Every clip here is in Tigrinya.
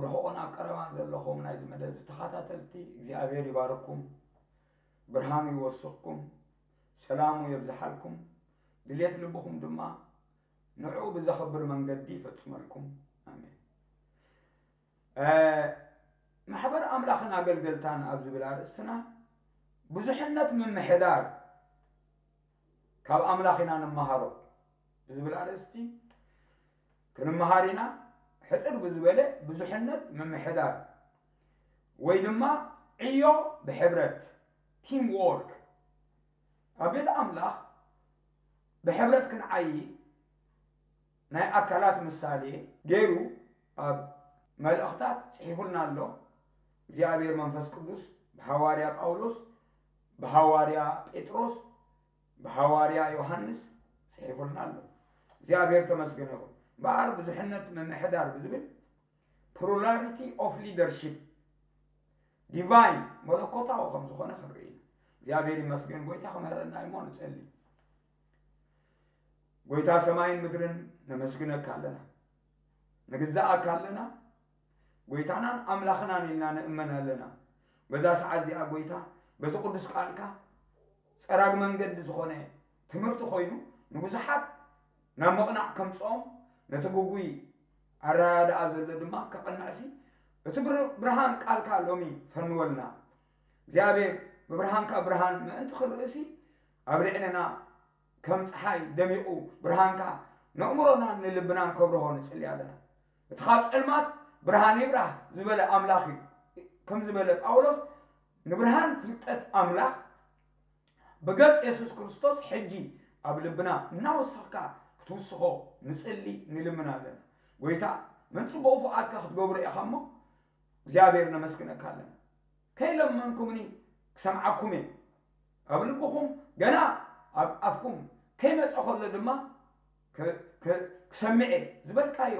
ንኹን ኣብ ቀረባን ዘለኹም ናይዚ መደብ ዝተኸታተልቲ እግዚኣብሔር ይባርኩም፣ ብርሃኑ ይወስኽኩም፣ ሰላሙ የብዝሓልኩም፣ ድሌት ልብኹም ድማ ንዕኡ ብዘኽብር መንገዲ ይፈጽመልኩም። ኣሜን። እ፣ ማሕበር ኣምላኽን ኣገልገልታን ኣብ ዝብል ኣርእስትና ብዙሕነት ምምሕዳር ካብ ኣምላኽ ኢና ንመሃሮ ብዝብል ኣርእስቲ ክንመሃር ኢና። ሕጽር ብዝበለ ብዙሕነት ምምሕዳር ወይ ድማ ዕዮ ብሕብረት፣ ቲም ዎርክ፣ ኣብ ቤት ኣምላኽ ብሕብረት ክንዓዪ ናይ ኣካላት ምሳሌ ገይሩ ኣብ መልእኽታት ጽሒፉልና ኣሎ። እግዚኣብሔር መንፈስ ቅዱስ ብሃዋርያ ጳውሎስ፣ ብሃዋርያ ጴጥሮስ፣ ብሃዋርያ ዮሃንስ ጽሒፉልና ኣሎ። እግዚኣብሔር ተመስገን ይኹን። እምበኣር ብዙሕነት ምምሕዳር ብዝብል ፕሉራሊቲ ኦፍ ሊደርሺፕ ዲቫይን መለኮታዊ ከም ዝኾነ ክንርኢ ኢና። እግዚኣብሔር ይመስገን። ጎይታ ክምህረና እሞ ንጸሊ። ጎይታ ሰማይን ምድርን ነመስግነካ ኣለና፣ ንግዛኣካ ኣለና። ጎይታናን ኣምላኽናን ኢልና ንእመን ኣለና። በዛ ሰዓት እዚኣ ጎይታ በዚ ቅዱስ ቃልካ ጸራግ መንገዲ ዝኾነ ትምህርቲ ኮይኑ ንብዙሓት ናብ ምቕናዕ ከምጽኦም፣ ነቲ ግጉይ ኣረዳድኣ ዘሎ ድማ ከቐንዕሲ እቲ ብር-፣ ብርሃን ቃልካ ሎሚ ፈንወልና። እግዚኣብሔር ብብርሃንካ ብርሃን ምእንቲ ክንርእሲ ኣብ ልዕለና ከም ጸሓይ ደሚቑ ብርሃንካ ነእምሮናን ንልብናን ከብርሆ ንጽሊ ኣለና። እቲ ካብ ጸልማት ብርሃን ይብራህ ዝበለ ኣምላኽ እዩ። ከም ዝበለ ጳውሎስ ንብርሃን ፍልጠት ኣምላኽ ብገጽ የሱስ ክርስቶስ ሕጂ ኣብ ልብና እናወሰኽካ ክትውስኾ ንጽሊ ንልምን ኣለና። ጎይታ መን ጽቡቕ ፍቓድካ ክትገብሩ ኢኻ እሞ እግዚኣብሔር ነመስግነካ ኣለና። ከይለመንኩምኒ ክሰምዓኩም እየ። ኣብ ልብኹም ገና ኣብ ኣፍኩም ከይመጸ ከሎ ድማ ክ-፣ ክ-፣ ክሰምዕ እየ ዝበልካዮ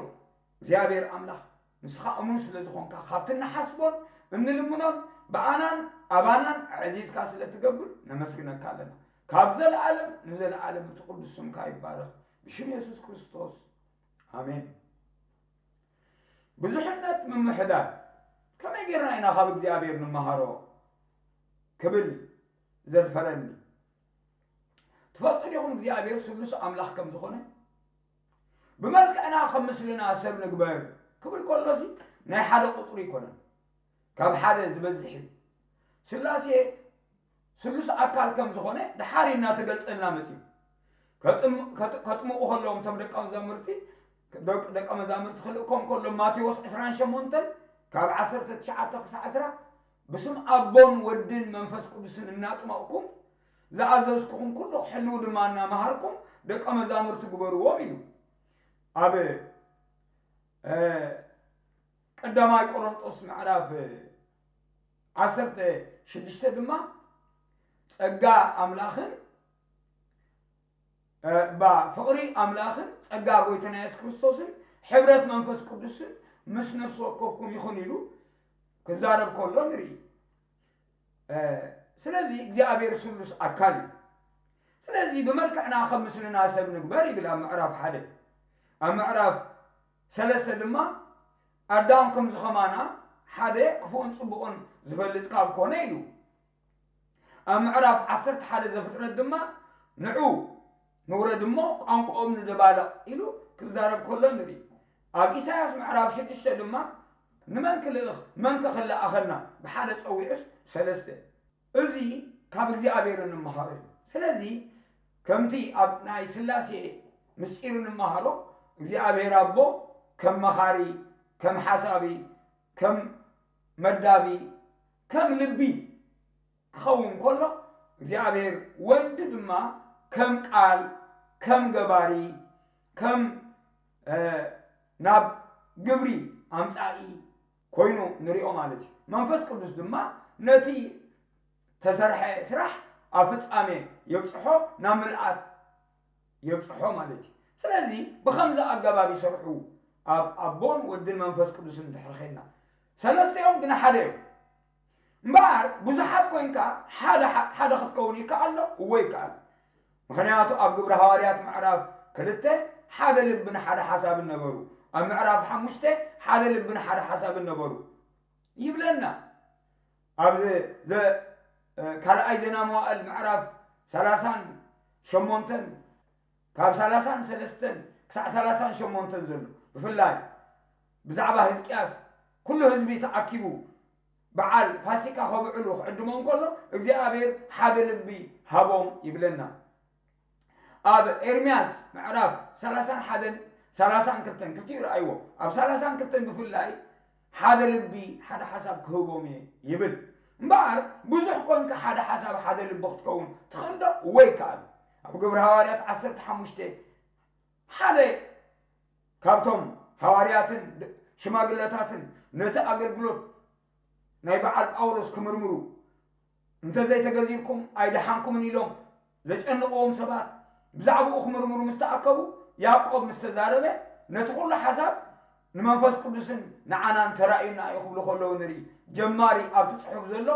እግዚኣብሔር ኣምላኽ ንስኻ እሙን ስለ ዝኾንካ ካብቲ እንሓስቦን እንልምኖን ብኣናን ኣባናን ኣዕዚዝካ ስለ ትገብር ነመስግነካ ኣለና። ካብ ዘለኣለም ንዘለኣለም እቲ ቅዱስ ስምካ ይባረኽ። ብሽም የሱስ ክርስቶስ ኣሜን። ብዙሕነት ምምሕዳር ከመይ ጌርና ኢና ካብ እግዚኣብሔር ንመሃሮ ክብል ዘድፈረኒ። ትፈልጡ ዲኹም እግዚኣብሔር ስሉስ ኣምላኽ ከም ዝኾነ? ብመልክዕና ከም ምስልና ሰብ ንግበር ክብል ከሎሲ ናይ ሓደ ቁጽሪ ኣይኮነን፣ ካብ ሓደ ዝበዝሕ እዩ። ስላሴ ስሉስ ኣካል ከም ዝኾነ ድሓር እዩ እናተገልጸልና መጺኡ። ከጥም-፣ ከጥ-፣ ከጥምቑ ከለዎም እቶም ደቀ መዛሙርቲ፣ ደቅ-፣ ደቀ መዛሙርቲ ክልእኮም ከሎ ማቴዎስ ዕስራን ሸሞንተን ካብ ዓሰርተ ትሽዓተ ክሳዕ ዕስራ ብስም ኣቦን ወድን መንፈስ ቅዱስን እናጥመቕኩም ዝኣዘዝኩኹም ኩሉ ክሕልዉ ድማ እናመሃርኩም ደቀ መዛሙርቲ ግበርዎም ኢሉ። ኣብ፣ እ፣ ቀዳማይ ቆሮንጦስ ምዕራፍ ዓሰርተ ሽዱሽተ ድማ ጸጋ ኣምላኽን፣ እ፣ ባ-፣ ፍቕሪ ኣምላኽን ጸጋ ጎይታና የሱስ ክርስቶስን ሕብረት መንፈስ ቅዱስን ምስ ነፍሲ ወከፍኩም ይኹን ኢሉ ክዛረብ ከሎ ንርኢ። እ፣ ስለዚ እግዚኣብሔር ስሉስ ኣካል እዩ። ስለዚ ብመልክዕና ከም ምስልና ሰብ ንግበር ይብል ኣብ ምዕራፍ ሓደ። ኣብ ምዕራፍ ሰለስተ ድማ ኣዳም ከምዚ ከማና ሓደ ክፉእን ጽቡቕን ዝፈልጥ ካብ ኮነ ኢሉ። ኣብ ምዕራፍ ዓሰርተ ሓደ ዘፍጥረት ድማ ንዑ ንውረድ እሞ ቋንቋኦም ንደባልቕ ኢሉ ክዛረብ ከሎ ንርኢ። ኣብ ኢሳያስ ምዕራፍ ሽዱሽተ ድማ ንመን ክልእኽ መን ከ ክለኣኸልና ብሓደ ጸዊዑስ ሰለስተ። እዚ ካብ እግዚኣብሔር እንመሃሮ እዩ። ስለዚ ከምቲ ኣብ ናይ ስላሴ ምስጢር እንመሃሮ እግዚኣብሔር ኣቦ ከም መኻሪ፣ ከም ሓሳቢ፣ ከም መዳቢ፣ ከም ልቢ ክኸውን ከሎ እግዚኣብሔር ወልድ ድማ ከም ቃል፣ ከም ገባሪ፣ ከም፣ እ፣ ናብ ግብሪ ኣምጻኢ ኮይኑ ንሪኦ ማለት እዩ። መንፈስ ቅዱስ ድማ ነቲ ተሰርሐ ስራሕ ኣብ ፍጻሜ የብጽሖ፣ ናብ ምልኣት የብጽሖ ማለት እዩ። ስለዚ ብኸምዚ ኣገባብ ይሰርሑ ኣብ ኣቦን ወድን መንፈስ ቅዱስን ድሕሪ ኸድና። ሰለስቲኦም ግና ሓደ እዮም። እምበኣር ብዙሓት ኮይንካ ሓደ፣ ሓደ ክትከውን ይከኣል ዶ? እወ ይከኣል። ምኽንያቱ ኣብ ግብሪ ሃዋርያት ምዕራፍ ክልተ ሓደ ልብን ሓደ ሓሳብን ነበሩ። ኣብ ምዕራፍ ሓሙሽተ ሓደ ልብን ሓደ ሓሳብን ነበሩ ይብለና። ኣብ ዘ- ዘ- ካልኣይ ዜና መዋእል ምዕራፍ ሰላሳን ሸሞንተን ካብ ሰላሳን ሰለስተን ክሳዕ ሰላሳን ሸሞንተን ዘሎ ብፍላይ ብዛዕባ ህዝቅያስ ኩሉ ህዝቢ ተኣኪቡ በዓል ፋሲካ ከብዕሉ ክዕድሞም ከሎ እግዚኣብሔር ሓደ ልቢ ሃቦም ይብለና። ኣብ ኤርምያስ ምዕራፍ ሰላሳን ሓደን ሰላሳን ክልተን ክልቲኡ ረኣይዎ። ኣብ ሰላሳን ክልተን ብፍላይ ሓደ ልቢ ሓደ ሓሳብ ክህቦም እየ ይብል። እምበኣር ብዙሕ ኮንካ ሓደ ሓሳብ ሓደ ልቢ ክትከውን ትኽእል ዶ? ወይ ከኣል ኣብ ግብሪ ሃዋርያት ዓሰርተ ሓሙሽተ ሓደ ካብቶም ሃዋርያትን ሽማግለታትን ነቲ ኣገልግሎት ናይ በዓል ጳውሎስ ክምርምሩ እንተዘይተገዚርኩም ኣይደሓንኩምን ኢሎም ዘጨንቕዎም ሰባት ብዛዕባኡ ክምርምሩ ምስ ተኣከቡ ያዕቆብ ምስ ተዛረበ ነቲ ኩሉ ሓሳብ ንመንፈስ ቅዱስን ንዓናን ተራእዩና እዩ ክብሉ ከለዉ ንርኢ። ጀማሪ ኣብቲ ጽሑፍ ዘሎ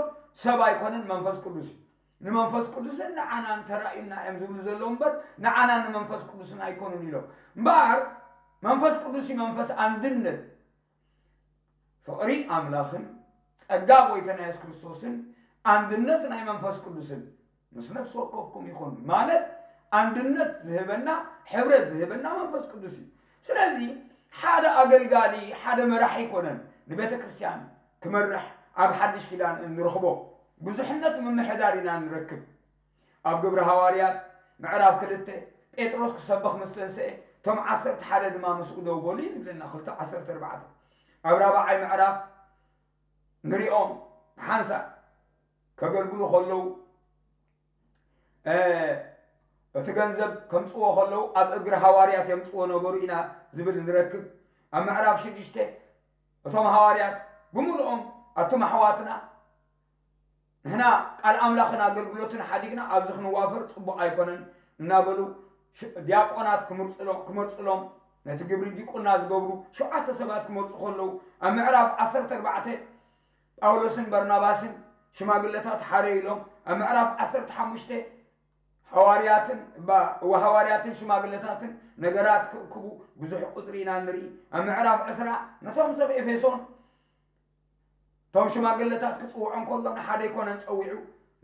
ሰብ ኣይኮነን መንፈስ ቅዱስ እዩ። ንመንፈስ ቅዱስን ንዓናን ተራእዩና እዮም ዝብሉ ዘለዉ እምበር ንዓናን ንመንፈስ ቅዱስን ኣይኮኑን ኢሎም። እምበኣር መንፈስ ቅዱስ እዩ መንፈስ ኣንድነት ፍቕሪ ኣምላኽን ጸጋ ጎይታና የሱስ ክርስቶስን ኣንድነት ናይ መንፈስ ቅዱስን ምስ ነፍሲ ወከፍኩም ይኹን ማለት ኣንድነት ዝህበና ሕብረት ዝህበና መንፈስ ቅዱስ እዩ። ስለዚ ሓደ ኣገልጋሊ ሓደ መራሒ ኣይኮነን ንቤተ ክርስቲያን ክመርሕ ኣብ ሓድሽ ኪዳን እንረኽቦ ብዙሕነት ምምሕዳር ኢና ንረክብ። ኣብ ግብሪ ሃዋርያት ምዕራፍ ክልተ ጴጥሮስ ክሰብኽ ምስ ተንስኤ እቶም ዓሰርተ ሓደ ድማ ምስኡ ደው በሉ እዩ ዝብለና። ክልተ ዓሰርተ ኣርባዕተ ኣብ ራብዓይ ምዕራፍ ንሪኦም ብሓንሳእ ከገልግሉ ከለዉ እቲ ገንዘብ ከምፅዎ ከለዉ ኣብ እግሪ ሃዋርያት የምፅዎ ነበሩ ኢና ዝብል ንረክብ። ኣብ ምዕራፍ ሽዱሽተ እቶም ሃዋርያት ብምልኦም ኣቱም ኣሕዋትና ንሕና ቃል ኣምላኽን ኣገልግሎትን ሓዲግና ኣብዚ ክንዋፈር ፅቡቕ ኣይኮነን እናበሉ ዲያቆናት ክመርፅሎም ነቲ ግብሪ ዲቁና ዝገብሩ ሸውዓተ ሰባት ክመርፁ ከለዉ ኣብ ምዕራፍ ዓሰርተ ኣርባዕተ ጳውሎስን በርናባስን ሽማግለታት ሓደ ኢሎም ኣብ ምዕራፍ ዓሰርተ ሓሙሽተ ሃዋርያትን ሃዋርያትን ሽማግለታትን ነገራት ክእክቡ ብዙሕ ቁፅሪ ኢና ንርኢ። ኣብ ምዕራፍ ዕስራ ነቶም ሰብ ኤፌሶን እቶም ሽማግለታት ክፅውዖም ከሎ ንሓደ ኣይኮነን ፀዊዑ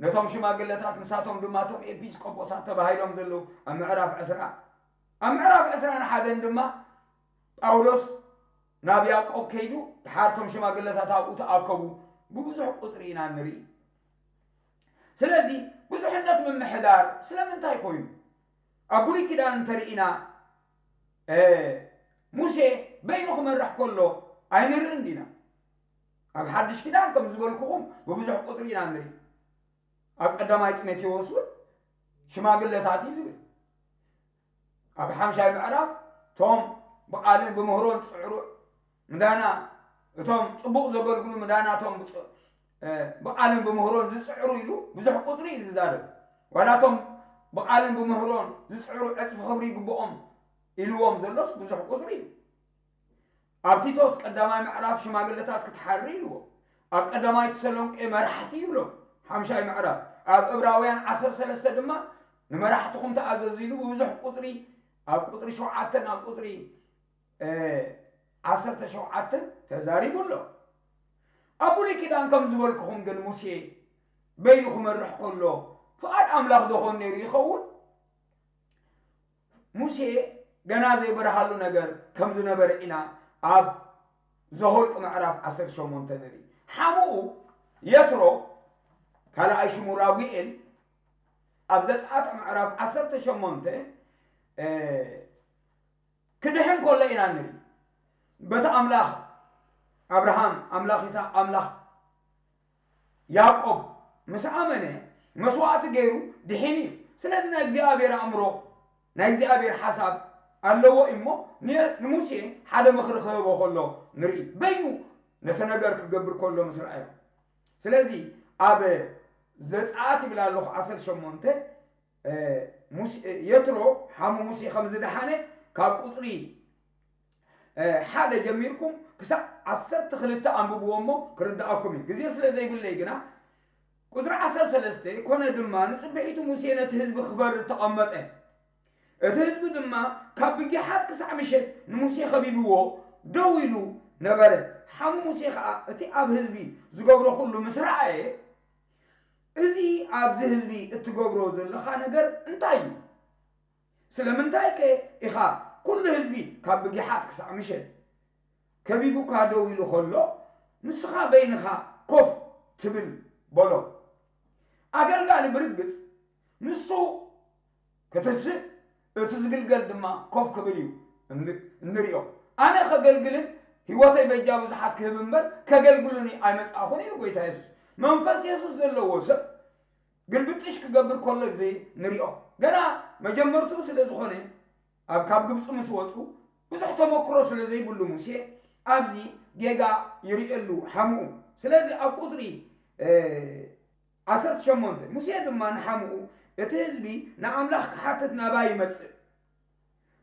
ነቶም ሽማግለታት ንሳቶም ድማ እቶም ኤፒስቆጶሳት ተባሂሎም ዘለዉ ኣብ ምዕራፍ ዕስራ ኣብ ምዕራፍ ዕስራን ሓደን ድማ ጳውሎስ ናብ ያዕቆብ ከይዱ ድሓር እቶም ሽማግለታት ኣብኡ ተኣከቡ ብብዙሕ ቁፅሪ ኢና ንርኢ። ስለዚ ብዙሕነት ምምሕዳር ስለምንታይ ኮይኑ ኣብ ብሉይ ኪዳን እንተርኢና ሙሴ በይኑ ክመርሕ ከሎ ኣይንርእን ዲና? ኣብ ሓድሽ ኪዳን ከም ዝበልኩኹም ብብዙሕ ቁፅሪ ኢና ንርኢ። ኣብ ቀዳማይ ጢሞቴዎስ እውን ሽማግለታት እዩ ዝብል። ኣብ ሓምሻይ ምዕራፍ እቶም ብቓልን ብምህሮን ዝፅዕሩ ምዳና እቶም ፅቡቕ ዘገልግሉ ምዳና እቶም ብቓልን ብምህሮን ዝፅዕሩ ኢሉ ብዙሕ ቁፅሪ እዩ ዝዛረብ። ዋላ እቶም ብቓልን ብምህሮን ዝፅዕሩ ዕፅፊ ክብሪ ይግብኦም ኢልዎም ዘሎስ ብዙሕ ቁፅሪ እዩ። ኣብ ቲቶስ ቀዳማይ ምዕራፍ ሽማግለታት ክትሓሪ ኢልዎ። ኣብ ቀዳማይ ተሰሎንቄ መራሕቲ ይብሎ ሓምሻይ ምዕራፍ። ኣብ እብራውያን ዓሰርተ ሰለስተ ድማ ንመራሕትኹም ተኣዘዙ ኢሉ ብብዙሕ ቁፅሪ ኣብ ቁፅሪ ሸውዓተን ኣብ ቁፅሪ ዓሰርተ ሸውዓተን ተዛሪቡ ኣሎ። ኣብ ብሉይ ኪዳን ከም ዝበልኩኹም ግን ሙሴ በይኑ ክመርሕ ከሎ ፍቓድ ኣምላኽ ዶ ኾን ነይሩ ይኸውን? ሙሴ ገና ዘይበርሃሉ ነገር ከም ዝነበረ ኢና ኣብ ዘኍልቁ ምዕራፍ ዓሰርተ ሸሞንተ ንርኢ። ሓሙኡ የትሮ ካልኣይ ሽሙ ራጉኤል ኣብ ዘጸኣት ምዕራፍ ዓሰርተ ሸሞንተ ክድሕን ከሎ ኢና ንርኢ። በቲ ኣምላኽ ኣብርሃም ኣምላኽ ይስሐቅ ኣምላኽ ያዕቆብ ምስ ኣመነ መስዋእቲ ገይሩ ድሒኑ እዩ። ስለዚ ናይ እግዚኣብሔር ኣእምሮ ናይ እግዚኣብሔር ሓሳብ ኣለዎ እሞ ንሙሴ ሓደ ምኽሪ ክህቦ ከሎ ንርኢ። በይኑ ነቲ ነገር ክገብር ከሎ ምስ ረኣዮ ስለዚ ኣብ ዘጸኣት ይብል ኣለኹ ዓሰርተ ሸሞንተ የትሮ ሓሙ ሙሴ ከም ዝደሓነ ካብ ቁፅሪ ሓደ ጀሚርኩም ክሳብ ዓሰርተ ክልተ ኣንብብዎ እሞ ክርድኣኩም እዩ። ግዜ ስለ ዘይብለይ ግና ቁፅሪ ዓሰርተ ሰለስተ ኮነ ድማ ንፅብሒቱ ሙሴ ነቲ ህዝቢ ክፈርድ ተቐመጠ። እቲ ህዝቢ ድማ ካብ ብጊሓት ክሳዕ ምሸት ንሙሴ ከቢብዎ ደው ኢሉ ነበረ። ሓሙ ሙሴ ኸኣ እቲ ኣብ ህዝቢ ዝገብሮ ኹሉ ምስ ረኣየ፣ "እዚ ኣብዚ ህዝቢ እትገብሮ ዘለኻ ነገር እንታይ እዩ? ስለምንታይከ ኢኻ ኩሉ ህዝቢ ካብ ብጊሓት ክሳዕ ምሸት ከቢቡካ ደው ኢሉ ኸሎ፣ ንስኻ በይንኻ ኮፍ ትብል?" በሎ። ኣገልጋሊ ብርግጽ ንሱ ክትስእ፣ እቲ ዝግልገል ድማ ኮፍ ክብል እዩ እን-፣ እንሪኦ። ኣነ ከገልግልን ህይወተይ በጃ ብዙሓት ክህብ እምበር ከገልግሉኒ ኣይመጻእኹን ኢሉ ጎይታ የሱስ። መንፈስ የሱስ ዘለዎ ሰብ ግልብጥሽ ክገብር ከሎ እዚ ንሪኦ። ገና መጀመርትኡ ስለ ዝኾነ፣ ኣብ ካብ ግብፂ ምስ ወፁ ብዙሕ ተመክሮ ስለ ዘይብሉ ሙሴ ኣብዚ ጌጋ ይርእየሉ ሓምኡ። ስለዚ ኣብ ቁፅሪ ዓሰርተ ሸሞንተ፣ ሙሴ ድማ ንሓምኡ፣ እቲ ህዝቢ ንኣምላኽ ክሓትት ናባይ ይመጽእ፣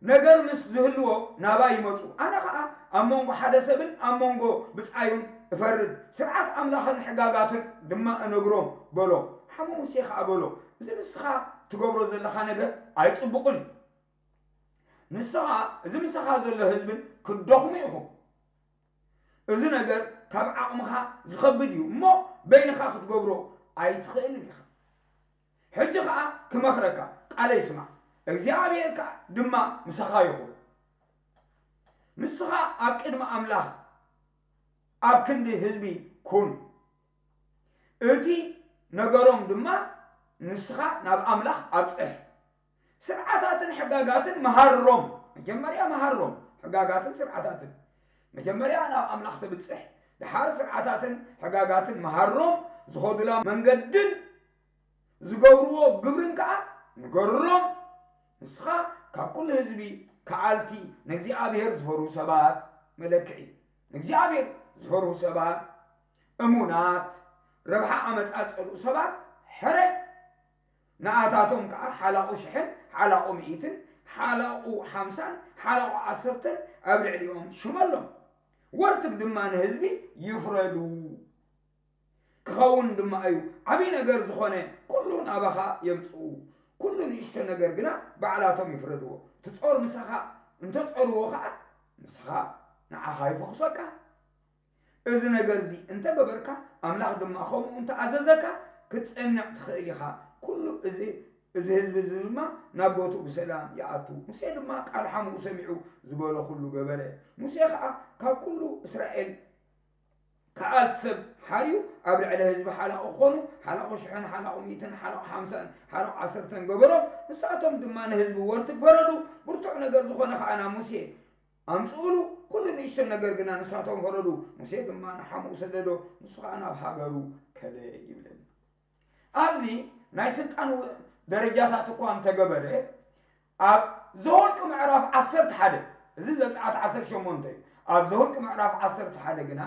ነገር ምስ ዝህልዎ ናባይ ይመጹ፣ ኣነ ኸኣ ኣብ መንጎ ሓደ ሰብን ኣብ መንጎ ብጻዩን እፈርድ፣ ስርዓት ኣምላኽን ሕጋጋቱን ድማ እነግሮም በሎ። ሓሙ ሙሴ ኸኣ በሎ፣ እዚ ንስኻ ትገብሮ ዘለኻ ነገር ኣይጽቡቕን እዩ። ንስኻ እዚ ምሳኻ ዘሎ ህዝብን ክትደኽሙ ኢኹም። እዚ ነገር ካብ ዓቕምኻ ዝኸብድ እዩ እሞ በይንኻ ክትገብሮ ኣይትኽእልን ኢኻ። ሕጂ ኸኣ ክመኽረካ ቃለይ ስማዕ፣ እግዚኣብሔር ከኣ ድማ ምሳኻ ይኹን። ንስኻ ኣብ ቅድሚ ኣምላኽ ኣብ ክንዲ ህዝቢ ኩን። እቲ ነገሮም ድማ ንስኻ ናብ ኣምላኽ ኣብጽሕ። ስርዓታትን ሕጋጋትን መሃሮም። መጀመርያ መሃሮም ሕጋጋትን ስርዓታትን። መጀመርያ ናብ ኣምላኽ ትብጽሕ። ድሓር ስርዓታትን ሕጋጋትን መሃሮም፣ ዝኸዱላ መንገድን ዝገብርዎ ግብርን ከኣ ንገሮም። ንስኻ ካብ ኩሉ ህዝቢ ከኣልቲ፣ ንእግዚኣብሔር ዝፈርሁ ሰባት መለክዒ፣ ንእግዚኣብሔር ዝፈርሁ ሰባት፣ እሙናት፣ ረብሓ ኣመጻጸልኡ ሰባት ሕረ። ንኣታቶም ከኣ ሓላቑ ሽሕን ሓላቑ ሚእትን ሓላቑ ሓምሳን ሓላቑ ዓሰርተን ኣብ ልዕሊኦም ሽመሎም። ወርትግ ድማ ንህዝቢ ይፍረዱ። ክኸውን ድማ እዩ። ዓብዪ ነገር ዝኾነ ኩሉ ናባኻ የምጽኡ፣ ኩሉ ንእሽቶ ነገር ግና ባዕላቶም ይፍረድዎ። እቲ ጾር ምሳኻ እንተጾርዎ ኸኣ ንስኻ ንዓኻ ይፈኹሰካ። እዚ ነገር እዚ እንተገበርካ፣ ኣምላኽ ድማ ከምኡ እንተኣዘዘካ፣ ክትጸንዕ ትኽእል ኢኻ። ኩሉ እዚ፣ እዚ ህዝቢ እዚ ድማ ናብ ቦትኡ ብሰላም ይኣቱ። ሙሴ ድማ ቃል ሓምኡ ሰሚዑ ዝበሎ ኩሉ ገበረ። ሙሴ ኸኣ ካብ ኩሉ እስራኤል ከኣልቲ ሰብ ሓርዩ ኣብ ልዕሊ ህዝቢ ሓላቑ ኾኑ፣ ሓላቑ ሽሕን ሓላቑ ሚእትን ሓላቑ ሓምሳን ሓላቑ ዓሰርተን ገበሮም። ንሳቶም ድማ ንህዝቢ ወርትግ ፈረዱ። ብርቱዕ ነገር ዝኾነ ኸኣ ናብ ሙሴ ኣምጽኡሉ፣ ኩሉ ንእሽቶ ነገር ግና ንሳቶም ፈረዱ። ሙሴ ድማ ንሓምኡ ሰደዶ፣ ንሱ ኸኣ ናብ ሃገሩ ከደ ይብለና። ኣብዚ ናይ ስልጣን ው-፣ ደረጃታት እኳ እንተገበረ፣ ኣብ ዘኍልቁ ምዕራፍ ዓሰርተ ሓደ፣ እዚ ዘጸኣት ዓሰርተ ሸሞንተ እዩ። ኣብ ዘኍልቁ ምዕራፍ ዓሰርተ ሓደ ግና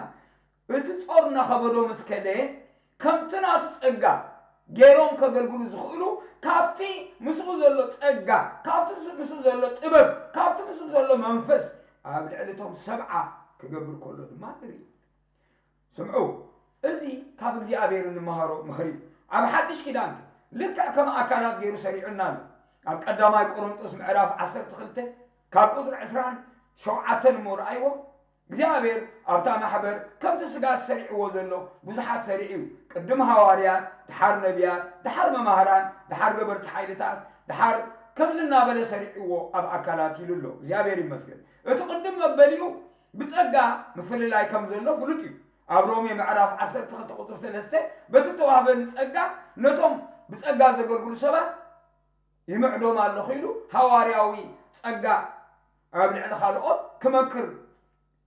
እቲ ጾር እናኸበዶ ምስ ከደ፣ ከምቲ ናቱ ጸጋ ገይሮም ከገልግሉ ዝኽእሉ፣ ካብቲ ምስኡ ዘሎ ጸጋ፣ ካብቲ ምስኡ ዘሎ ጥበብ፣ ካብቲ ምስኡ ዘሎ መንፈስ ኣብ ልዕሊ እቶም ሰብዓ ክገብር ከሎ ድማ ንርኢ። ስምዑ፣ እዚ ካብ እግዚኣብሔር እንመሃሮ ምኽሪ እዩ። ኣብ ሓድሽ ኪዳን ልክዕ ከም ኣካላት ገይሩ ሰሪዑና ኣሎ። ኣብ ቀዳማይ ቆሮንጦስ ምዕራፍ ዓሰርተ ክልተ ካብ ቁጽሪ ዕስራን ሸውዓተን እሞ ረኣይዎ። እግዚኣብሔር ኣብታ ማሕበር ከምቲ ስጋ ሰሪዕዎ ዘሎ ብዙሓት ሰሪዑ እዩ። ቅድም ሃዋርያት፣ ድሓር ነቢያት፣ ድሓር መማህራን፣ ድሓር ገበርቲ ሓይልታት፣ ድሓር ከምዚ እናበለ ሰሪዕዎ ኣብ ኣካላት ኢሉ ኣሎ። እግዚኣብሔር ይመስገን። እቲ ቅድም መበሊኡ ብጸጋ ምፍልላይ ከም ዘሎ ፍሉጥ እዩ። ኣብ ሮሜ ምዕራፍ ዓሰርተ ክልተ ቁጽሪ ሰለስተ፣ በቲ ተዋህበኒ ጸጋ ነቶም ብጸጋ ዘገልግሉ ሰባት ይምዕዶም ኣለኹ ኢሉ ሃዋርያዊ ጸጋ ኣብ ልዕሊ ካልኦት ክመክር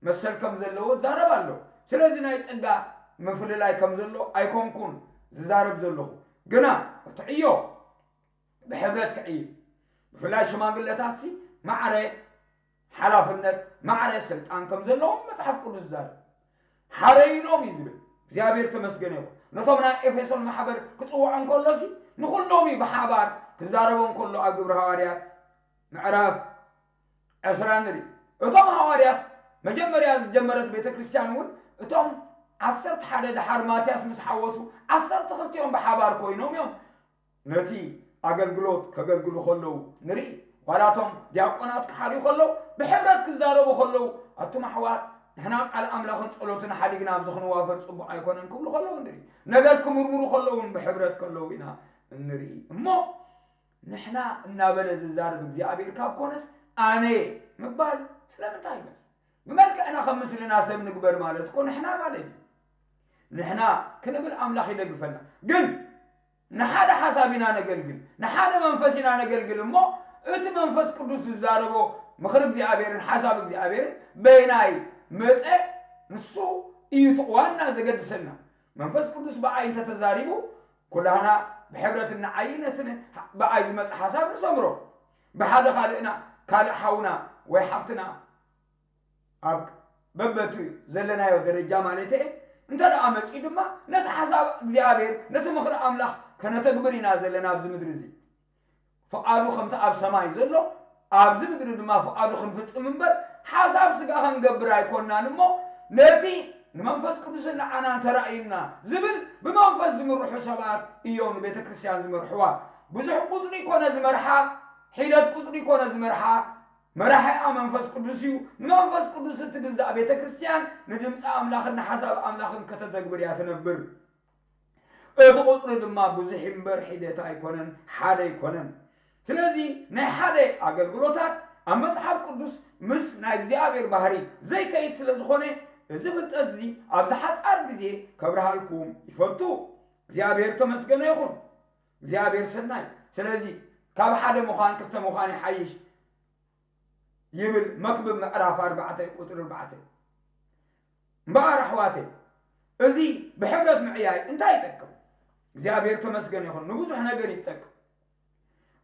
መሰል ከም ዘለዎ ይዛረብ ኣሎ። ስለዚ ናይ ጸጋ ምፍልላይ ከም ዘሎ ኣይኮንኩን ዝዛረብ ዘለኹ። ግና እቲ ዕዮ ብሕብረት ክዕይን፣ ብፍላይ ሽማግለታትሲ ማዕረ ሓላፍነት፣ ማዕረ ስልጣን ከም ዘለዎም መጽሓፍ ቅዱስ ይዛረብ። ሓረዩሎም እዩ ዝብል። እግዚኣብሔር ተመስገነ ይኹን። ነቶም ናይ ኤፌሶን ማሕበር ክጽውዖም ከሎሲ ንኹሎም እዩ ብሓባር ክዛረቦም ከሎ ኣብ ግብሪ ሃዋርያት ምዕራፍ ዕስራ ንርኢ። እቶም ሃዋርያት መጀመርያ ዝጀመረት ቤተ ክርስቲያን እውን እቶም ዓሰርተ ሓደ ድሓር ማትያስ ምስ ሓወሱ ዓሰርተ ክልቲኦም ብሓባር ኮይኖም እዮም ነቲ ኣገልግሎት ከገልግሉ ከለዉ ንርኢ። ዋላ እቶም ዲያቆናት ክሓርዩ ከለዉ ብሕብረት ክዛረቡ ከለዉ ኣቱም ኣሕዋት፣ ንሕና ቃል ኣምላኽን ጸሎትን ሓዲግና ኣብዚ ክንዋፈር ጽቡቕ ኣይኮነን ክብሉ ከለዉ ንርኢ። ነገር ክምርምሩ ከለዉ እውን ብሕብረት ከለዉ ኢና እንርኢ። እሞ ንሕና እናበለ ዝዛረብ እግዚኣብሔር ካብ ኮነስ ኣነ ምባል ስለምንታይ ይመስል? ብመልክዕና ከም ምስልና ሰብ ንግበር ማለት እኮ ንሕና ማለት እዩ። ንሕና ክንብል ኣምላኽ ይደግፈና። ግን ንሓደ ሓሳብ ኢና ነገልግል፣ ንሓደ መንፈስ ኢና ነገልግል እሞ እቲ መንፈስ ቅዱስ ዝዛረቦ ምኽሪ እግዚኣብሔርን ሓሳብ እግዚኣብሔርን በይናይ መጸ ንሱ እዩ እቲ ዋና ዘገድሰና። መንፈስ ቅዱስ ብኣይ እንተተዛሪቡ ኩላህና ብሕብረት እንዓዪ ነቲ ብኣይ ዝመጽእ ሓሳብ ንሰምሮ። ብሓደ ካልእና ካልእ ሓውና ወይ ሓብትና ኣብ በበቲ ዘለናዮ ደረጃ ማለት እየ እንተ ደኣ መጺኡ ድማ ነቲ ሓሳብ እግዚኣብሔር ነቲ ምኽሪ ኣምላኽ ከነተግብር ኢና ዘለና ኣብዚ ምድሪ እዚ። ፍቓዱ ከምቲ ኣብ ሰማይ ዘሎ ኣብዚ ምድሪ ድማ ፍቓዱ ክንፍጽም እምበር ሓሳብ ስጋ ክንገብር ኣይኮንናን እሞ ነቲ ንመንፈስ ቅዱስን ንዓናን ተራእዩና ዝብል ብመንፈስ ዝምርሑ ሰባት እዮም ንቤተ ክርስቲያን ዝመርሕዋ። ብዙሕ ቁጽሪ ኮነ ዝመርሓ ሒደት ቁጽሪ ኮነ ዝመርሓ መራሒኣ መንፈስ ቅዱስ እዩ። ንመንፈስ ቅዱስ እትግዛእ ቤተ ክርስቲያን ንድምፂ ኣምላኽን ንሓሳብ ኣምላኽን ከተተግብር እያ ትነብር። እቲ ቁፅሪ ድማ ብዙሕ እምበር ሒደት ኣይኮነን፣ ሓደ ኣይኮነን። ስለዚ ናይ ሓደ ኣገልግሎታት ኣብ መፅሓፍ ቅዱስ ምስ ናይ እግዚኣብሔር ባህሪ ዘይከይድ ስለ ዝኾነ እዚ ፍልጠት እዚ ኣብዚ ሓፃር ግዜ ከብርሃልኩም ይፈቱ። እግዚኣብሔር ተመስገነ ይኹን። እግዚኣብሔር ሰናይ። ስለዚ ካብ ሓደ ምዃን ክልተ ምዃን ይሓይሽ ይብል መክብብ ምዕራፍ ኣርባዕተ ቁፅሪ ኣርባዕተ። እምበኣር ኣሕዋተይ፣ እዚ ብሕብረት ምዕያይ እንታይ ይጠቅም? እግዚኣብሔር ተመስገን ይኹን፣ ንብዙሕ ነገር ይጠቅም።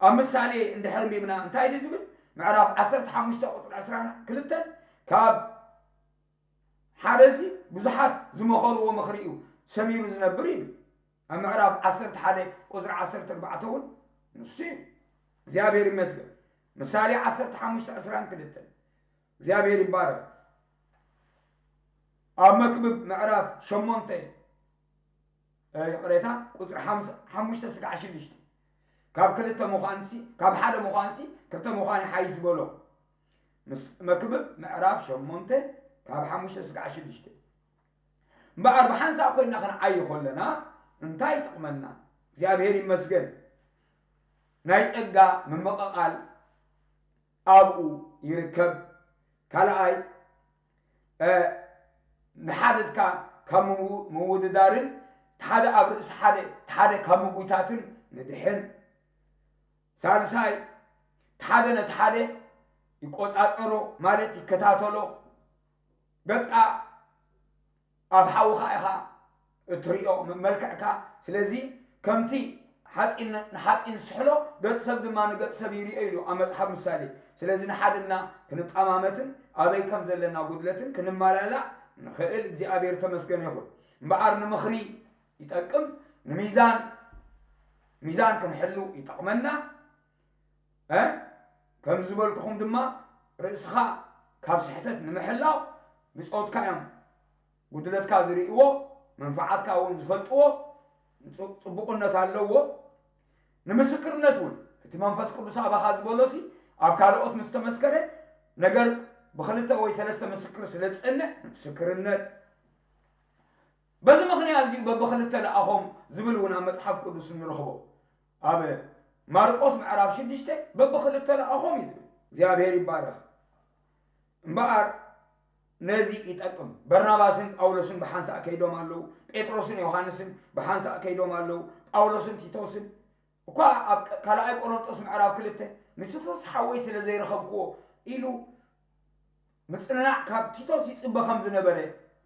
ኣብ ምሳሌ እንድሕር ኣንቢብና እንታይ ድዩ ዝብል? ምዕራፍ ዓሰርተ ሓሙሽተ ቁፅሪ ዕስራን ክልተን፣ ካብ ሓደሲ ብዙሓት ዝመኸርዎ ምኽሪ እዩ ሰሚሩ ዝነብር ይብል። ኣብ ምዕራፍ ዓሰርተ ሓደ ቁፅሪ ዓሰርተ ኣርባዕተ እውን ንሱ እዩ። እግዚኣብሔር ይመስገን። ምሳሌ ዓሰርተ ሓሙሽተ ዕስራን ክልተን እግዚኣብሔር ይባረክ። ኣብ መክብብ ምዕራፍ ሸሞንተ እ፣ ይቕሬታ፣ ቁፅሪ ሓምሳ- ሓሙሽተ ስጋዕ ሽዱሽተ፣ ካብ ክልተ ምዃንሲ ካብ ሓደ ምዃንሲ ክልተ ምዃን ይሓይሽ ዝበሎ። ምስ መክብብ ምዕራፍ ሸሞንተ ካብ ሓሙሽተ ስጋዕ ሽዱሽተ። እምበኣር ብሓንሳእ ኮይንና ክንዓዪ ከለና እንታይ ይጠቕመና? እግዚኣብሔር ይመስገን። ናይ ጸጋ ምምቕቓል ኣብኡ ይርከብ። ካልኣይ፣ እ፣ ንሓደትካ ካብ ምው- ምውድዳርን ሓደ ኣብ ርእሲ ሓደ ሓደ ካብ ምጉይታትን ንድሕን። ሳልሳይ፣ ሓደ ነቲ ሓደ ይቆጻጸሮ ማለት ይከታተሎ። ገጽካ ኣብ ሓውኻ ኢኻ እትሪኦ ም- መልክዕካ። ስለዚ ከምቲ ሓፂን ንሓፂን ዝስሕሎ ገጽ ሰብ ድማ ንገጽ ሰብ ይሪኦ ኢሉ ኣብ መጽሓፍ ምሳሌ። ስለዚ ንሓድና ክንጠማመትን ኣበይ ከም ዘለና ጉድለትን ክንመላላእ ንኽእል እግዚኣብሔር ተመስገን ይኹን። እምበኣር ንምኽሪ ይጠቅም፣ ንሚዛን ሚዛን ክንሕሉ ይጠቕመና። እ? ከም ዝበልኩኹም ድማ ርእስኻ ካብ ስሕተት ንምሕላው ብጾትካ እዮም ጉድለትካ ዝርእይዎ፣ መንፍዓትካ እውን ዝፈልጥዎ። ጽ- ጽቡቕነት ኣለዎ። ንምስክርነት እውን እቲ መንፈስ ቅዱስ ኣባኻ ዝበሎሲ ኣብ ካልኦት ምስ ተመስከረ ነገር ብክልተ ወይ ሰለስተ ምስክር ስለ ዝጸንዕ ምስክርነት። በዚ ምኽንያት እዚዩ በብኽልተ ለኣኾም ዝብል እውን ኣብ መጽሓፍ ቅዱስ ንረኽቦ። ኣብ ማርቆስ ምዕራፍ ሽዱሽተ በብኽልተ ለኣኾም እዩ ዝብል። እግዚኣብሔር ይባረኽ። እምበኣር ነዚ ይጠቅም። በርናባስን ጳውሎስን ብሓንሳእ ከይዶም ኣለዉ። ጴጥሮስን ዮሃንስን ብሓንሳእ ከይዶም ኣለዉ። ጳውሎስን ቲቶስን እኳ ኣብ ካልኣይ ቆሮንጦስ ምዕራፍ ክልተ ንቲቶስ ሓወይ ስለ ዘይረኸብክዎ ኢሉ ምጽንናዕ ካብ ቲቶስ ይጽበ ከም ዝነበረ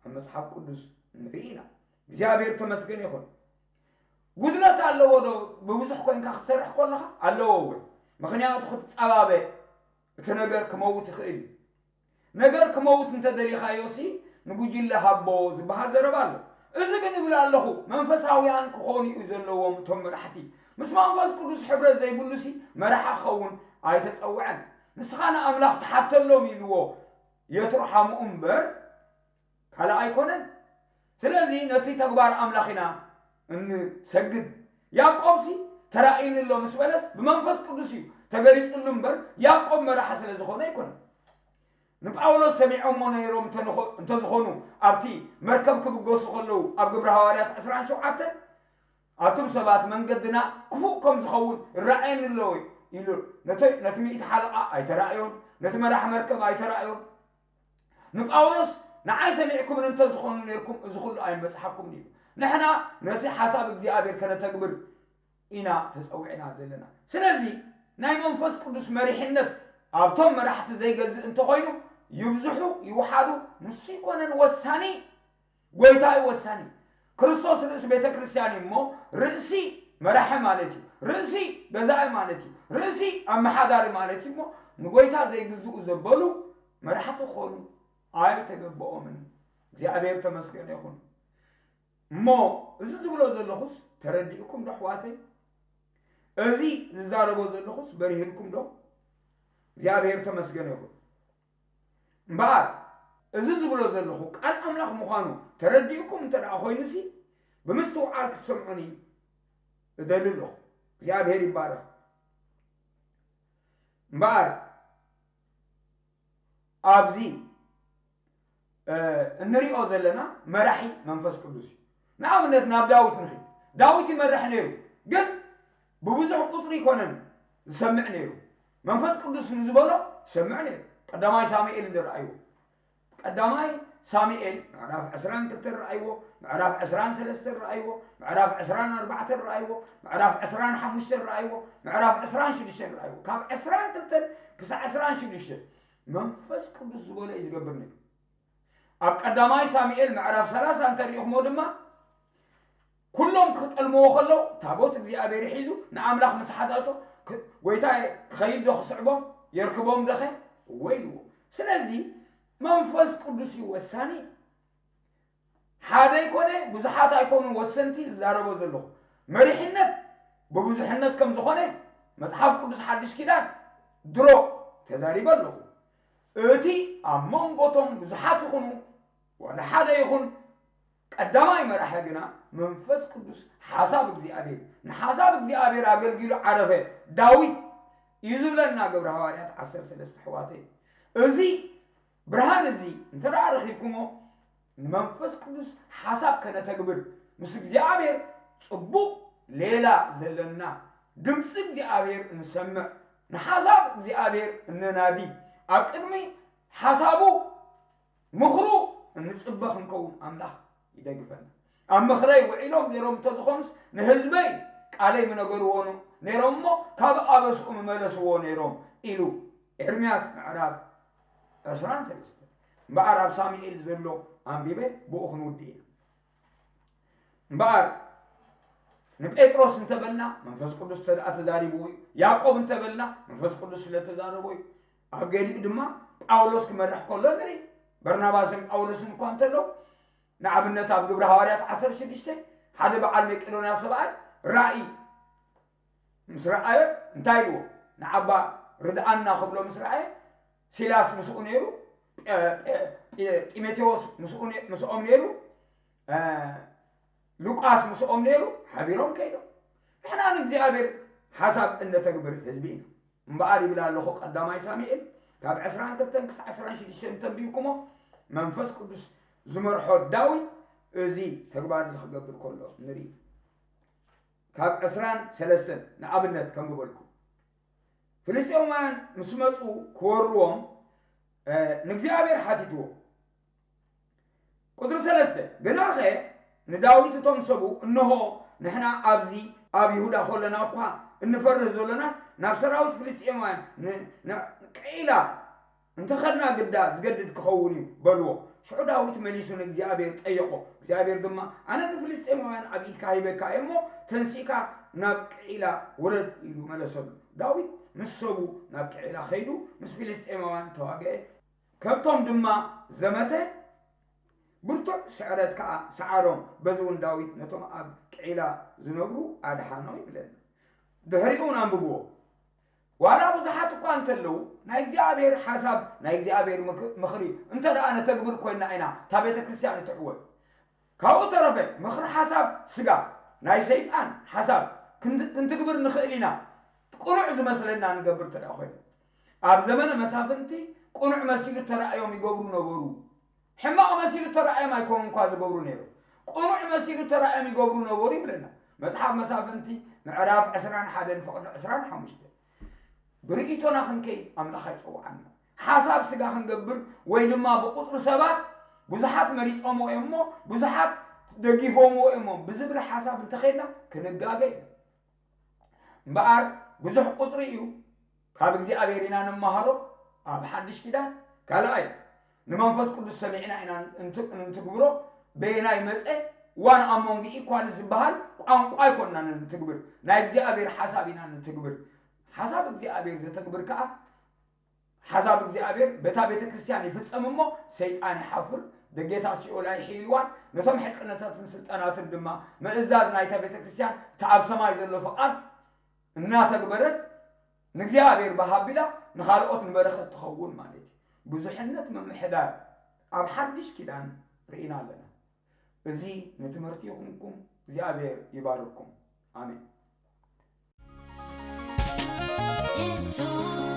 ኣብ መጽሓፍ ቅዱስ ንርኢ ኢና። እግዚኣብሔር ተመስገን ይኹን። ጉድለት ኣለዎ ዶ? ብብዙሕ ኮይንካ ክትሰርሕ ከለኻ ኣለዎ እውን። ምኽንያቱ ክትጸባበ እቲ ነገር ክመውት ይኽእል እዩ። ነገር ክመውት እንተደሊኻዮሲ ንጉጅለ ሃቦ ዝበሃል ዘረባ ኣሎ። እዚ ግን እብል ኣለኹ መንፈሳውያን ክኾኑ እዩ ዘለዎም እቶም መራሕቲ። ምስ መንፈስ ቅዱስ ሕብረት ዘይብሉሲ መራሒ ክኸውን ኣይተጸውዐን። ንስኻ ንኣምላኽ ተሓተሎም ኢልዎ የትርሓሙ እምበር ካልእ ኣይኮነን። ስለዚ ነቲ ተግባር ኣምላኽ ኢና እንሰግድ። ያዕቆብሲ ተራእዩኒ ኣሎ ምስ በለስ ብመንፈስ ቅዱስ እዩ ተገሊጹሉ እምበር ያዕቆብ መራሒ ስለ ዝኾነ ኣይኮነን። ንጳውሎስ ሰሚዖሞ ነይሮም እንተዝኾኑ ኣብቲ መርከብ ክብገሱ ከለዉ ኣብ ግብሪ ሃዋርያት ዕስራን ሸውዓተን ኣቱም ሰባት መንገድና ክፉእ ከም ዝኸውን ይረኣየኒ ኣለዎ ኢሉ ነቲ ሚእቲ ሓለቓ ኣይተራእዮን፣ ነቲ መራሕ መርከብ ኣይተራእዮን። ንጳውሎስ ንዓይ ሰሚዕኩምን እንተዝኾኑ ነርኩም እዚ ኩሉ ኣይመጽሓኩም እዩ። ንሕና ነቲ ሓሳብ እግዚኣብሔር ከነተግብር ኢና ተጸዊዕና ዘለና። ስለዚ ናይ መንፈስ ቅዱስ መሪሕነት ኣብቶም መራሕቲ ዘይገዝእ እንተኾይኑ ይብዝሑ ይውሓዱ ንሱ ይኮነን ወሳኒ፣ ጎይታ እዩ ወሳኒ። ክርስቶስ ርእሲ ቤተ ክርስቲያን እዩ እሞ ርእሲ መራሒ ማለት እዩ። ርእሲ ገዛኢ ማለት እዩ። ርእሲ ኣመሓዳሪ ማለት እዩ እሞ ንጎይታ ዘይግዝኡ ዘበሉ መራሕቲ ክኾኑ ኣይተገበኦምን። እግዚኣብሔር ተመስገን ይኹን። እሞ እዚ ዝብሎ ዘለኹስ ተረዲእኩም ዶ ኣሕዋተይ? እዚ ዝዛረቦ ዘለኹስ በሪህልኩም ዶ? እግዚኣብሔር ተመስገን ይኹን። እምበኣር እዚ ዝብሎ ዘለኹ ቃል ኣምላኽ ምዃኑ ተረዲእኩም እንተ ደኣ ኮይኑሲ ብምስትውዓል ክትሰምዑኒ እደሊ ኣለኹ። እግዚኣብሔር ይባረኽ። እምበኣር ኣብዚ እንሪኦ ዘለና መራሒ መንፈስ ቅዱስ እዩ። ንኣብነት ናብ ዳዊት ንኺድ። ዳዊት ይመርሕ ነይሩ፣ ግን ብብዙሕ ቁፅሪ ይኮነን ዝሰምዕ ነይሩ። መንፈስ ቅዱስ ንዝበሎ ይሰምዕ ነይሩ። ቀዳማይ ሳሙኤል ንረኣይዎ። ቀዳማይ ሳሙኤል ምዕራፍ ዕስራን ክልተን ረኣይዎ፣ ምዕራፍ ዕስራን ሰለስተን ረኣይዎ፣ ምዕራፍ ዕስራን ኣርባዕተን ረኣይዎ፣ ምዕራፍ ዕስራን ሓሙሽተን ረኣይዎ፣ ምዕራፍ ዕስራን ሽዱሽተን ረኣይዎ። ካብ ዕስራን ክልተን ክሳዕ ዕስራን ሽዱሽተን መንፈስ ቅዱስ ዝበሎ እዩ ዝገብር ነይሩ። ኣብ ቀዳማይ ሳሙኤል ምዕራፍ ሰላሳ እንተሪእኹሞ ድማ ኩሎም ክጠልምዎ ከለዉ ታቦት እግዚኣብሔር ሒዙ ንኣምላኽ ምስ ሓታቶ፣ "ጎይታየ፣ ክኸይድ ዶ ክስዕቦም? የርክቦም ዶኸ?" እወ ኢልዎ። ስለዚ መንፈስ ቅዱስ እዩ ወሳኒ። ሓደ ኣይኮነ፣ ብዙሓት ኣይኮኑን ወሰንቲ ዝዛረቦ ዘለኹ። መሪሕነት ብብዙሕነት ከም ዝኾነ መጽሓፍ ቅዱስ ሓድሽ ኪዳን ድሮ ተዛሪበ ኣለኹ። እቲ ኣብ መንጎቶም ብዙሓት ይኹኑ ዋላ ሓደ ይኹን ቀዳማይ መራሒ ግና መንፈስ ቅዱስ ሓሳብ እግዚኣብሔር፣ ንሓሳብ እግዚኣብሔር ኣገልጊሉ ዓረፈ ዳዊት እዩ ዝብለና ግብረ ሃዋርያት ዓሰርተ ሰለስተ ኣሕዋተይ። እዚ ብርሃን እዚ እንተ ደኣ ረኺብኩሞ ንመንፈስ ቅዱስ ሓሳብ ከነተግብር ምስ እግዚኣብሔር ጽቡቕ ሌላ ዘለና ድምፂ እግዚኣብሔር እንሰምዕ ንሓሳብ እግዚኣብሔር እንናዲ ኣብ ቅድሚ ሓሳቡ ምኽሩ እንጽበ ክንከውን ኣምላኽ ይደግፈና። ኣብ ምኽረይ ውዒሎም ነይሮም እንተዝኾኑስ ንህዝበይ ቃለይ ምነገርዎ ነይሮም እሞ ካብ ኣበስኡ ምመለስዎ ነይሮም ኢሉ ኤርምያስ ምዕራፍ ዕስራን ሰለስተን። እምበኣር ኣብ ሳሙኤል ዘሎ ኣንቢበ ብኡ ክንውድእ ኢና። እምበኣር ንጴጥሮስ እንተበልና መንፈስ ቅዱስ እንተ ደኣ ተዛሪብዎ እዩ። ያዕቆብ እንተበልና መንፈስ ቅዱስ ስለ ተዛረቦ እዩ። ኣብ ገሊኡ ድማ ጳውሎስ ክመርሕ ከሎ ንርኢ። በርናባስን ጳውሎስን እኳ እንተለዉ ንኣብነት ኣብ ግብሪ ሃዋርያት ዓሰርተ ሽዱሽተ ሓደ በዓል መቄዶንያ ሰብኣይ ራእይ ምስ ረኣየ እንታይ ኢልዎ? ንዓባ ርድኣና ክብሎ ምስ ረኣየ ሲላስ ምስኡ ነይሩ፣ ጢሞቴዎስ ምስኦም ነይሩ፣ ሉቃስ ምስኦም ነይሩ፣ ሓቢሮም ከይዶም። ንሕና ንእግዚኣብሔር ሓሳብ እነተግብር ህዝቢ ኢና። እምበኣር ይብል ኣለኹ ቀዳማይ ሳሙኤል ካብ ዕስራን ክልተን ክሳዕ ዕስራን ሽዱሽተን እንተንቢብኩሞ መንፈስ ቅዱስ ዝመርሖ ዳዊት እዚ ተግባር እዚ ክገብር ከሎ ንርኢ። ካብ ዕስራን ሰለስተን ንኣብነት ከም ዝበልኩ ፍልስጤማውያን ምስ መፁ ክወርዎም ንእግዚኣብሔር ሓቲትዎ። ቁፅሪ ሰለስተ ግናኸ ንዳዊት እቶም ሰቡ እንሆ ንሕና ኣብዚ ኣብ ይሁዳ ከለና እኳ እንፈርህ ዘሎናስ ናብ ሰራዊት ፍልስጤማውያን ቅዒላ እንተኸድና ግዳ ዝገድድ ክኸውን እዩ በልዎ። ሽዑ ዳዊት መሊሱ ንእግዚኣብሔር ጠየቖ። እግዚኣብሔር ድማ ኣነ ንፍልስጤማውያን ኣብ ኢድካ ሂበካ እየ እሞ ተንሲእካ ናብ ቅዒላ ውረድ ኢሉ መለሰሉ። ዳዊት ምስ ሰቡ ናብ ቅዒላ ኸይዱ ምስ ፍልስጤማውያን ተዋግአ። ከብቶም ድማ ዘመተ፣ ብርቱዕ ስዕረት ከኣ ሰዓሮም። በዚ እውን ዳዊት ነቶም ኣብ ቅዒላ ዝነብሩ ኣድሓኖም ይብለና። ድሕሪኡ እውን ኣንብብዎ። ዋላ ብዙሓት እኳ እንተለዉ ናይ እግዚኣብሔር ሓሳብ ናይ እግዚኣብሔር ምኽሪ እንተ ደኣ ነተግብር ኮይንና ኢና እታ ቤተ ክርስቲያን እትዕወት። ካብኡ ተረፈ ምኽሪ ሓሳብ ስጋ ናይ ሰይጣን ሓሳብ ክንትግብር ንኽእል ኢና። ቅኑዕ ዝመስለና ንገብር እንተ ደኣ ኮይና ኣብ ዘመነ መሳፍንቲ ቅኑዕ መሲሉ ተራእዮም ይገብሩ ነበሩ። ሕማቕ መሲሉ ተራእዮም ኣይኮኑን እኳ ዝገብሩ ነይሩ። ቅኑዕ መሲሉ ተራእዮም ይገብሩ ነበሩ ይብለና መጽሓፍ መሳፍንቲ ምዕራፍ ዕስራን ሓደን ፍቕዲ ዕስራን ሓሙሽተን። ብርእይቶና ክንከይድ ኣምላኽ ኣይጸውዓና። ሓሳብ ስጋ ክንገብር ወይ ድማ ብቁጽሪ ሰባት ብዙሓት መሪጾምዎ እዮም እሞ ብዙሓት ደጊፎምዎ እዮም እሞ ብዝብል ሓሳብ እንተኸይድና ክንጋገ ኢና። እምበኣር ብዙሕ ቁጽሪ እዩ ካብ እግዚኣብሔር ኢና ንመሃሮ ኣብ ሓድሽ ኪዳን። ካልኣይ ንመንፈስ ቅዱስ ሰሚዕና ኢና እንትግብሮ። በየናይ መፀ ዋን ኣሞንግ ኢኳል ዝበሃል ቋንቋ ኣይኮንና ንትግብር ናይ እግዚኣብሔር ሓሳብ ኢና ንትግብር። ሓሳብ እግዚኣብሔር ዘተግብር ከዓ ሓሳብ እግዚኣብሔር በታ ቤተ ክርስቲያን ይፍጸም እሞ ሰይጣን ይሓፍር። ደጌታ ሲኦል ኣይሕይልዋን። ነቶም ሕልቅነታትን ስልጣናትን ድማ ምእዛዝ ናይታ ቤተ ክርስቲያን እቲ ኣብ ሰማይ ዘሎ ፍቓድ እናተግበረት ንእግዚኣብሔር ብሃቢላ ንኻልኦት ንበረኸት ትኸውን ማለት እዩ። ብዙሕነት ምምሕዳር ኣብ ሓድሽ ኪዳን ርኢና ኣለና። እዚ ንትምህርቲ ይኹንኩም። እግዚኣብሔር ይባርኩም። ኣሜን። የሱስ